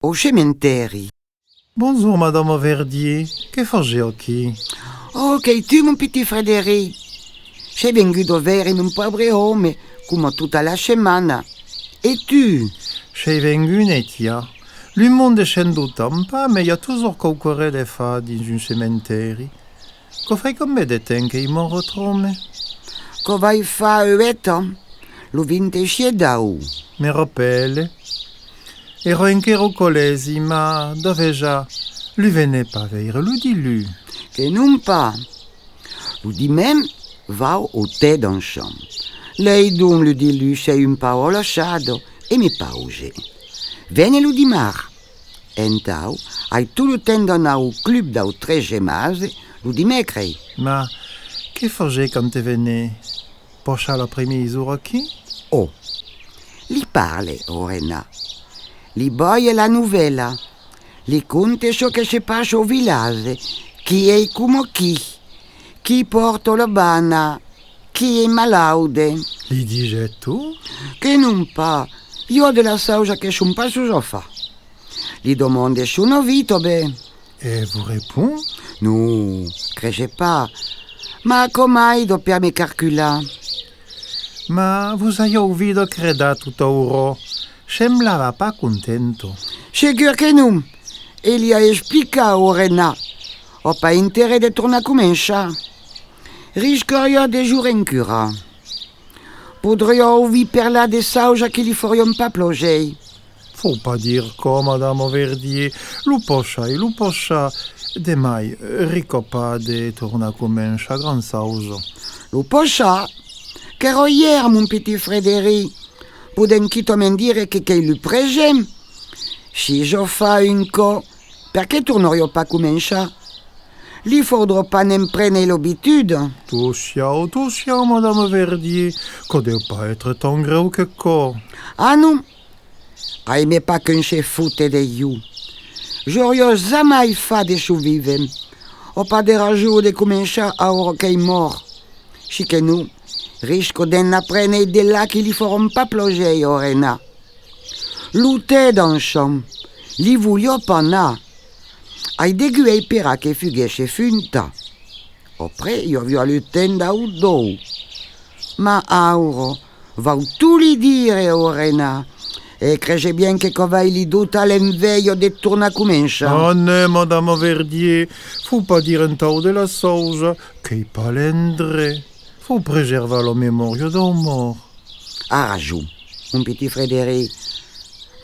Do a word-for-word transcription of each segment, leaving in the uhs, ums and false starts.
au cementèri. Bonjour, madama Verdier. Que fasiá aquí? Oh, qu'es tu, mon pitit Frederic? Sei venguda veire mon paure òme, coma tota la setmana. E tu? Sei vengut netiar. Lo monde se'n dotan pas, mas i a totjorn quauquaren de far dins un cementèri. Quò fai combien de temps qu'es mòrt, autre òme? Quò vai far uèch ans, lo vint-e-sièis d'aost. Me rapèle. Èra enquera au collègi, mas daveja, lo venètz pas veire lo diluns? Que non pas. Lo dimenge vau au tè d'ensemble. Laidonc, lo diluns sei un pauc alassada e me pause. Vene lo dimars. Entau, ai tot lo temps d'anar au club dau tresen ase lo dimècres. Mas que fasètz quand venètz? Passatz l'après-midi aquí? Oh, li parle au Renat. Li balhe la novèla. Li conte çò que se passa au vilatge, qui es coma qui, qui pòrta la bana, qui es malaude. Li disetz tot? Que non pas, i a de las causas que son pas sus a far. Li demande son avis tanben. E vos respond? Non, crese pas. Mas quò m'aida per me calcular. Mas vos ai auvida cridar tot aura. Semblava pas contenta. Segur que non. E li ai explicat au Renat. Ai pas interès de tornar començar. Riscariá de jorns enquera. Podriá auvir parlat de causas que li farián pas plaser. Fau pas dire quò, madama Verdier. Lo passat es lo passat. De mai, risca pas de tornar començar grand causa. Lo passat? Qu'èra ièr, mon pitit Frederic. Podèm quitament dire que qu'es lo present. Si ja fau un còp, perqué tornariá pas començar? Li faudrà pas ne'n prene l'abituda. Tot siau, tot siau, madama Verdier, quò deu pas èstre tan grèu que quò. Ah non, aime pas que'n se fote de ieu. J'auriá jamai fach de çò vivent. Ai pas de rason de començar aura qu'es mòrt. Si que non, risca de n'aprene de las que li faràn pas plaser au Renat. Lo tè d'ensemble, li voliá pas anar. Ai degut esperar que fuguèsse funtat. Après, i aviá lo temps dau dòu. Mas aura, vau tot li dire au Renat. E crese bien que quò vai li dotar l'enveja de tornar començar. Ah, ne, madama Verdier, fau pas dire entau de las causas, qu'es pas l'endrech. Fau preservar la memòria dau mòrt. A rason, mon pitit Frederic.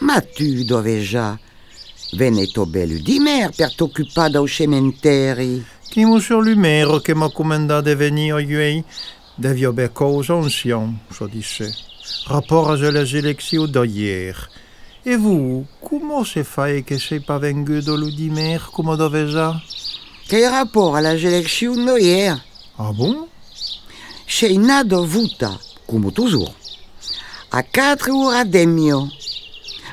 Mas tu, daveja, vene tanben lo dimècres per t'ocupar dau cementèri. Qu'es Mossur lo maire que m'a comandat de venir uèi. Deviá aver causas ancianas, çò disse. Rapòrt a las eleccions d'aièr. E vos, coma se fai que sètz pas venguda lo dimècres coma daveja? Qu'es rapòrt a las eleccions d'aièr. Ah bon? Sei nada votar, coma totjorn, a quatre oras e demia,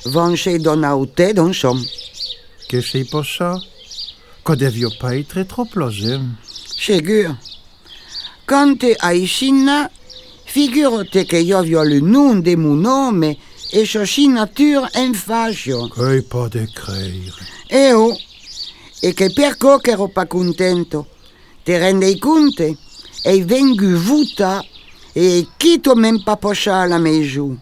abans sei d'anar au tè d'ensemble. Que sètz passat? Quò deviá pas èstre tròp plasent. Segur. Quand ai signat, figura-te que i aviá lo nom de mon òme e sa signatura en facha. Qu'es pas de creire. E ò, e qu'es per quò qu'èra pas contenta. Te rendes compte? Ei vengut votar e ei quitament pas passat a la maison.